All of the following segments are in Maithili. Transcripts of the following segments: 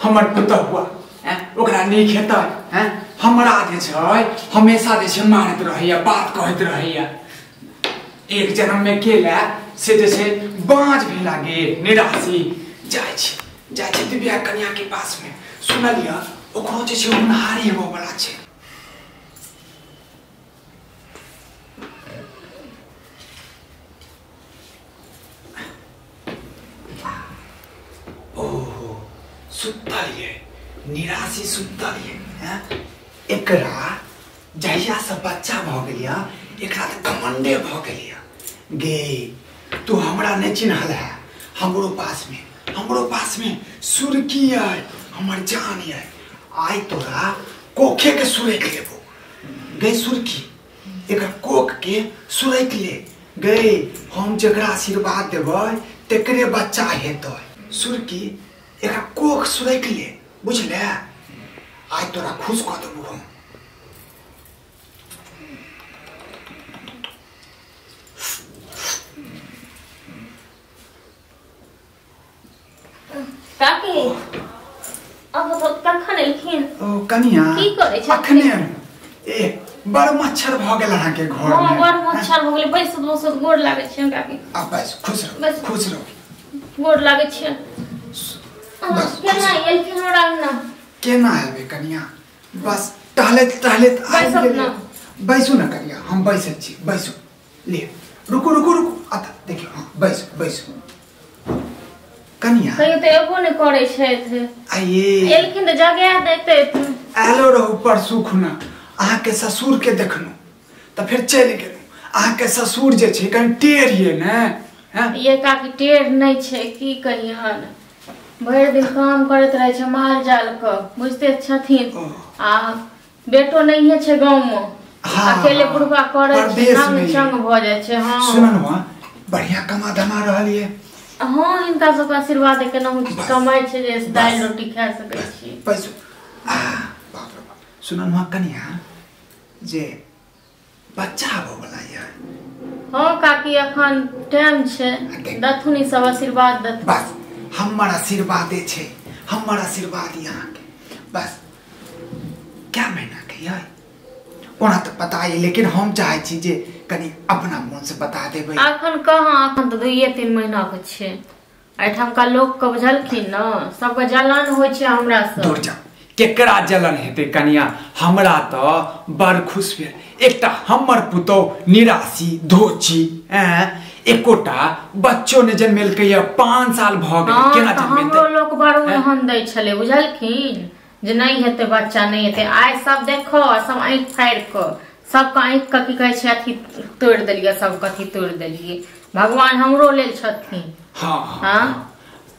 हमर पुतहुआ ओकरा नीक हेतै। हमरा जे छै हमेशा जे छै मारैत रहैया, बात कहैत रहैया। एक जन्म में केला से जे छै बाँझ भेला गे निराशी। जाइ छी दिव्या कन्या के पास में, सुनलियै ओकरो जे छै होनहारी होबऽ वाला छै। ओहो सुतल ये निराशी, सुतल ये। एकरा जहिया से बच्चा भऽ गेल या एकरा तऽ घमंडे भऽ गेल या। गे तू हमरा नहीं चिन्हल है, हमरो पास में सुरकी है, हमर जान है। आइ तोरा कोखे के सुरक लेबो गे सुरकी, एकर कोख के सुरक ले गे। हम जकरा आशीर्वाद देबै तेकरे बच्चा हेतै। सुरकी एकर कोख सुरक ले, बुझले? आइ तोरा खुश कऽ देबो हम। काकी अब तो कखन एलखिन? ओ कनिया की करै छै अखने? ए बड़ मच्छर भ गेल अहाँ के घर में। हां बड़ मच्छर भ गेल। बैस बस गोर लागै छै काकी। आ बस खुश रहो, खुश रहो, गोर लागै छै। बस केना एलखिन हमरा अंगना? केना एबै कनिया, बस टहलैत टहलैत आबि गेलियै। बैसू ना कनिया, हम बैसै छी, बैसू। ले रुकू रुकू रुकू, अतऽ देखियौ। हां बैसू बैसू कनिया। कहियो तऽ एबो नहि करै छथि। आइए एलखिन तऽ जगा दैते। आयलो रहू परसू खुना, अहाँके ससुर के देखलहुँ तऽ फेर चलि गेलहुँ। अहाँके ससुर जे छै कनि टेढ़ ये ने। ये काकी टेढ़ नहि छै, की कहियन, भरि दिन काम करैत रहै छै माल जाल के, बुझते छथिन। आ बेटो नहिये छै गाँव में, अकेले बुढ़बा करै छै, नंग चंग भऽ जाइ छै। हाँ सुनलहुँ बढ़िया कमा धमा रहल ये। हाँ हिनका सबके आशीर्वाद केनाहु कमाइ छै जे दालि रोटी खा सकै छी। पैसो बाप रे बाप। सुनलहुँ कनिया जे बच्चा आबऽ वाला ये। हाँ काकी अखन टाइम छै, दथुन ई सब आशीर्वाद दथुन। बस हमर आशीर्वादे छै, हमर आशीर्वाद अहाँके। बस क्या महीना के ये ओना तऽ पता ये, लेकिन हम चाहै छी जे कनि अपना मन से बता देबै। अखन कहाँ, अखन तऽ 2-3 महीना के छै। एहिठामका लोक के बुझलखिन न, सबके जलन होइ छै हमरा से। दूर जाउ, केकरा जलन हेतै कनिया? हमरा तऽ बड़ खुश भेल। एकटा हमर पुतोह निराशी धोची, एकोटा बच्चो ने जन्मेलकै या 5 साल भऽ गेल, केना जन्मेतै? हमरो लोक बड़ ओहन दै छलै बुझलखिन, जे नहीं हेतै बच्चा नहीं हेतै। आइ सब देखो सब आँखि फाड़ि कऽ सबके आँखि के की कहै छै अथी तोड़ि देलियै, सबके अथी तोड़ि देलियै। भगवान हमरो लेल छथिन। हाँ हाँ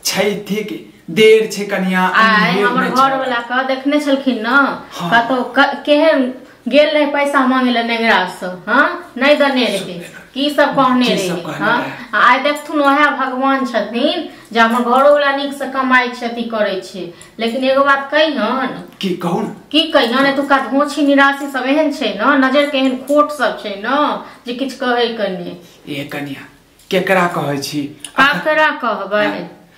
छै ठीक, देर छै कनिया। आइ हमर घर वाला के देखने छलखिन न, कतौ केहन गेल रहे पैसा मांगे ले नेंगरा से, हाँ नहीं देने रहे, की सब कहने रहे। हाँ आइ देखथुन वएह भगवान छथिन जे हमर घरो वाला नीक से कमाइ छै, अथी करै छै। लेकिन एगो बात कहियन। की कहू? की कहियन, एतुका धोछी निराशी सब एहन छै न, नजर के एहन खोट सब छै न जे किछु कहै के नहि। ए कनिया केकरा कहै छी? ककरा कहबै?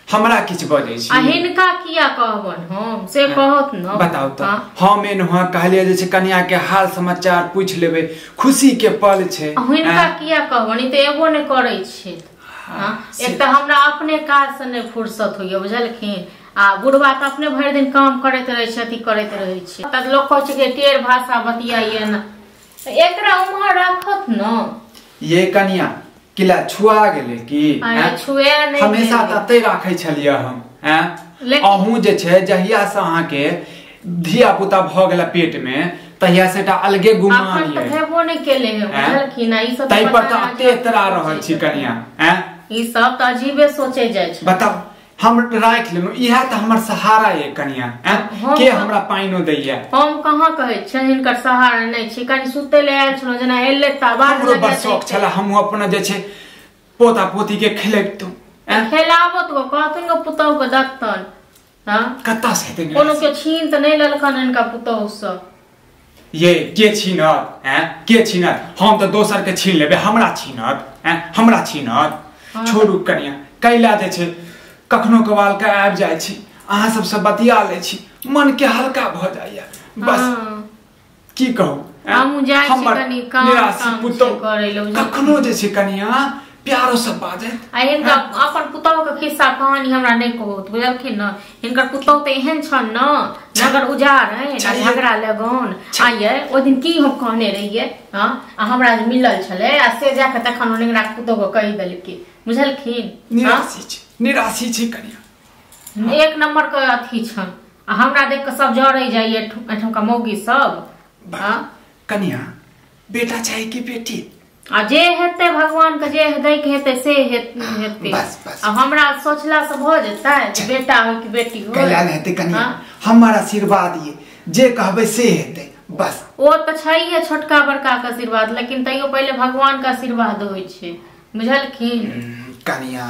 हमरा किछु बजै छी? आ हिनका किया कहबन हम, से कहत न। बताउ तऽ हम एनहुँ कहलियै जे छै कनिया के हाल समाचार पूछि लेबै, खुशी के पल छै। हिनका किया कहबन, ई तऽ एबो नहि करै छै। एक तऽ हमरा अपने काज से नहि फुर्सत होइया बुझलखिन, आ बुढ़बा तऽ अपने भरि दिन काम करैत रहै छै, अथी करैत रहै छै। तऽ लोक कहै छै कि टेढ़ भाषा बतियाइए न, एकरा उम्हर राखत न। ये कनिया किला छुआ गेलै की? छुए नहि, हमेशा तते राखै छलियै हम। अहूँ जे छै जहिया से अहाँके धिया पुता भऽ गेल पेट में तहिया से एकटा अलगे गुमान ये। भेबो नहि केलै हे बुझलखिन, ई सब तै पर तऽ अते एतरा रहल छी कनिया। ई सब तऽ अजीबे सोचे जाइ छै। बताउ हम राखि लेलहुँ, इएह तऽ हमर सहारा ये कनिया। के हमरा पानिओ दैया? हम कहाँ कहै छियनि हिनकर सहारा नहि छै। कनि सुतै लए आयल छलहुँ, जेना एलै तऽ आवाज हमरो बड़ शौक छलै, हमहूँ अपना जे छै पोता पोती के खेलैबतहुँ। खेलाबत गो कहथुन गो पुतहु के दत्तन। हाँ कतऽ से हेतै? कोनो के छीन तऽ नहि लेलखन हिनका पुतहु सँ। ये के छीनत? के छीनत? हम तऽ दोसर के छीन लेबै, हमरा छीनत? हमरा छीनत? छोड़ू कनिया, कैला जे छै कखनो कबाल के आबि जाइ छी अहाँ सबसँ बतिया लै छी मन के हल्का भऽ जाइया बस की कहू हम जाइ छी कनी काम कखनो जे छै कनिया प्यारो सब बाजत आ हिनका अपन पुतहु के खिस्सा कहानी हमरा नहि कहू बुझलखिन न हिनकर पुतहु तऽ एहन छन न नगर उजार है झगड़ा लगन आइए ओहि दिन की हम कहने रहियै हाँ आ हमरा जे मिलल छलै आ से जाके तखन नेंगरा के पुतहु के कहि देलकै बुझलखिन निराशी छै कनिया एक नंबर के अथी छन आ हमरा देख के सब जरै जाइए एठुमका मौगी सब हाँ कनिया बेटा चाही कि बेटी आ जे हेतै भगवान के जे दै के हेतै से हेतै आ हमरा सोचला से भऽ जेतै जे बेटा हो कि बेटी हो कल्याण हेतै कनिया हमर आशीर्वाद ये जे कहबै से हेतै बस ओ तऽ छैहे छोटका बड़का के आशीर्वाद लेकिन तैयो पहिले भगवान के आशीर्वाद होइ छै बुझलखिन कनिया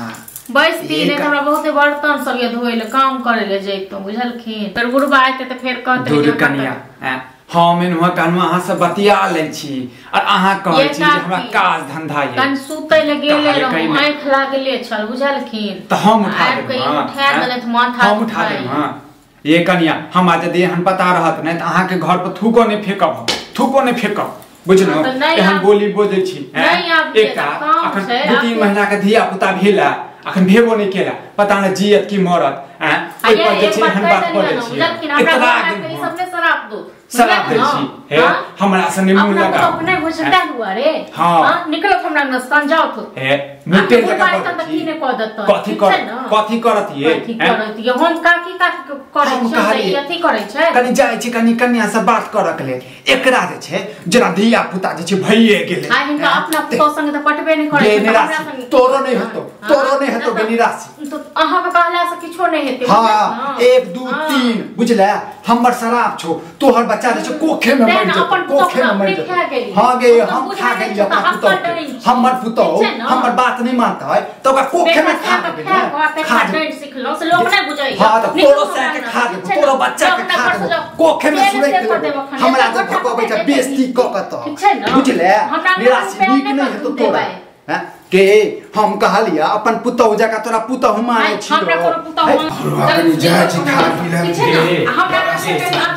बैसती नहि हमरा बहुते बर्तन सब ये धोए ले काम करे ले जैतौं बुझलखिन फेर बुढ़बा एतै तऽ फेर कहतै कनिया हम एनहुआ कहलहुँ अहाँ सब बतिया लै छी और अहाँ कहै छी जे हमरा काज धंधा ये कन सुतै ले गेले रहौं आँखि लागले छल बुझलखिन तऽ हम उठा देब उठा देलथि माथा हम उठा देब हाँ ये कनिया हम आज यदि एहन पता रहत नहि तऽ अहाँके घर पर थूको नहि फेकब थूको नहि फेकब बुझलहुँ एहन बोली बजै छी एकटा अखन 2-3 महीना के धिया पुता भेला अखन भेबो नहि केला पता नहि जियत की मरत ओहि पर जे छै एहन बात करै छी शराब दै छी हे हमरा से नहि मुंह लगा अपने होइ छै तै दुआरे हां निकलो हमरा नस्तान जाओ तो हे मुटे लगा त की ने कह देत कथि कर कथि करत ये कथि करत ये हम काकी काकी करै छै अथि करै छै कनि जाइ छी कनि कन्या से बात करक लेल एकरा जे छै जेना धिया पुता जे छै भइए गेलै आ हिनका अपना पुतौ संगे त पटबे नहि करै छै हमरा संगे तोरो नहि हेतौ तोरो नहि हेतौ गे निराशी तो अहाँ के कहला से किछो नहि हेतै हां 1 2 3 बुझला हमर शराब छौ तोहर बच्चा जे छै कोखे में मर जेतौ कोखे में मर जेतौ हां गे हम खा गेलियै अपना पुतौ हमर पुतौ हमर बात नहि मानतै त ओकरा कोखे में खा देबै खा देबै सिखलौ से लोक नहि बुझै हां त तोरो सै के खा देबो तोरो बच्चा के खा देबो कोखे में सुरैक देबो हमरा जे भकबै छै बेइज्जती क क त बुझले निराशी नीक नहि हेतौ तोरा हैं के हम कहलिया अपन पुतौ जका तोरा पुतौ मानै छी हमरा कोनो पुतौ कनी जाइ छी खा पी ले हमरा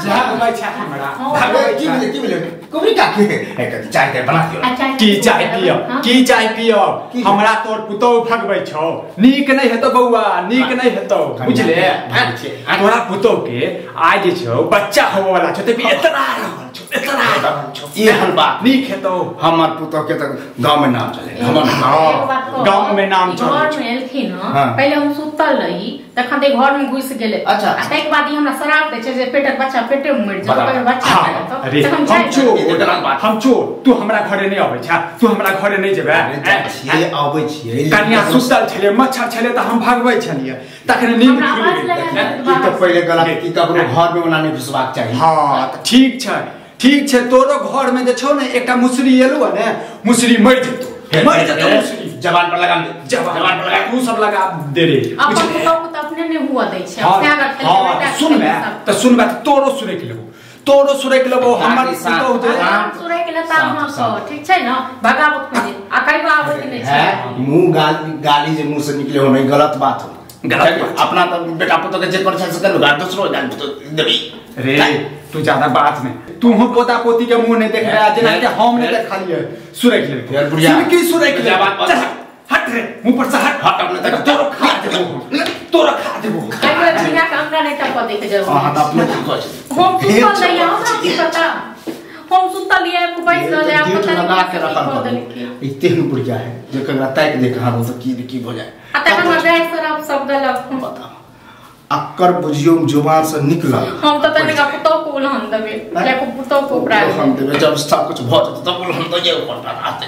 जा घुमै छै हमरा की मिले की मिले कुबरी काकी ए कथि चाय ते बना दियो की चाय पियो की चाय पियो हमरा तोर पुतौ भगबै छौ नीक नहि हेतौ बौआ नीक नहि हेतौ बुझले तोरा पुतौ के आइ जे छौ बच्चा होबो वाला छौ ते एतना रहल छौ एतना रहल छौ एहन बात नीक हेतौ हमर पुतौ के त गांव में नाम चले हमर गांव में नाम चले घर में एलखिन पहिले हम सुतल रही तखन ते घर में घुस गेलै अच्छा आ तैके बाद ई हमरा शराब दै छै जे पेटक बच्चा पेटे में मरि जाय बच्चा अरे हम चोर हम चोर तू हमरा घरे नहि अबै छै तू हमरा घरे नहि जेबै छियै अबै छियै कन्या सुतल छलै मच्छर छलै तऽ हम भगबै छलियै तखन नींद खुलि गेलै ई तऽ पहिले गलत की ककरो घर में ओना नहि घुसबाक चाही हां तऽ ठीक छै तोरो घर में जे छौ ने एकटा मुसरी एलौ ने मुसरी मरि जेतौ मरि जेतौ मुसरी जबान पर लगा दे जबान पर लगा तू सब लगा दे रे अपन पुतौ के त अपने नहि हुआ दै छै हां सुन बे त सुन बे तोरो सुनै के लेबो तोरो सुनै के लेबो हमर पुतौ जे सुनै के लेता अहाँ सब ठीक छै न भगाबत खोजे आ कहियो आबै नहि छै मुंह गाली जे मुंह से निकले हो नहीं गलत बात हो गलत अपना त बेटा पुतौ के जे कर छै से कर दोसरो गाली पुतौ देबी रे तू ज्यादा बात नहीं तू हो पोता पोती के मुंह नहीं देख रहा जेना के हम नहीं देखलिए सुरक ले सुनकी सुरक ले चल हट रे मुंह पर से हट हट अपने तक तोरो खा देबो तोरो खा देबो कहियो चिड़िया के अंडा नहीं टपा दे के जरूर हां त अपने तक कह हम सुतल रहिए हमरा की पता हम सुतल रहिए बैस रहले आ पता लगा के रखल कर इते ही बुढ़िया है जे ककरा ताक देख हां तो की की हो जाए आ तखन हमरा गाय शराब सब देलक बताओ अक्कर बुझियो जुबान से निकलल हम त तनिका पुतौ को उलहन देबे या को पुतौ को उपरा हम देबे जब सब कुछ भ जेतै तब उलहन दइए ऊपर पर आते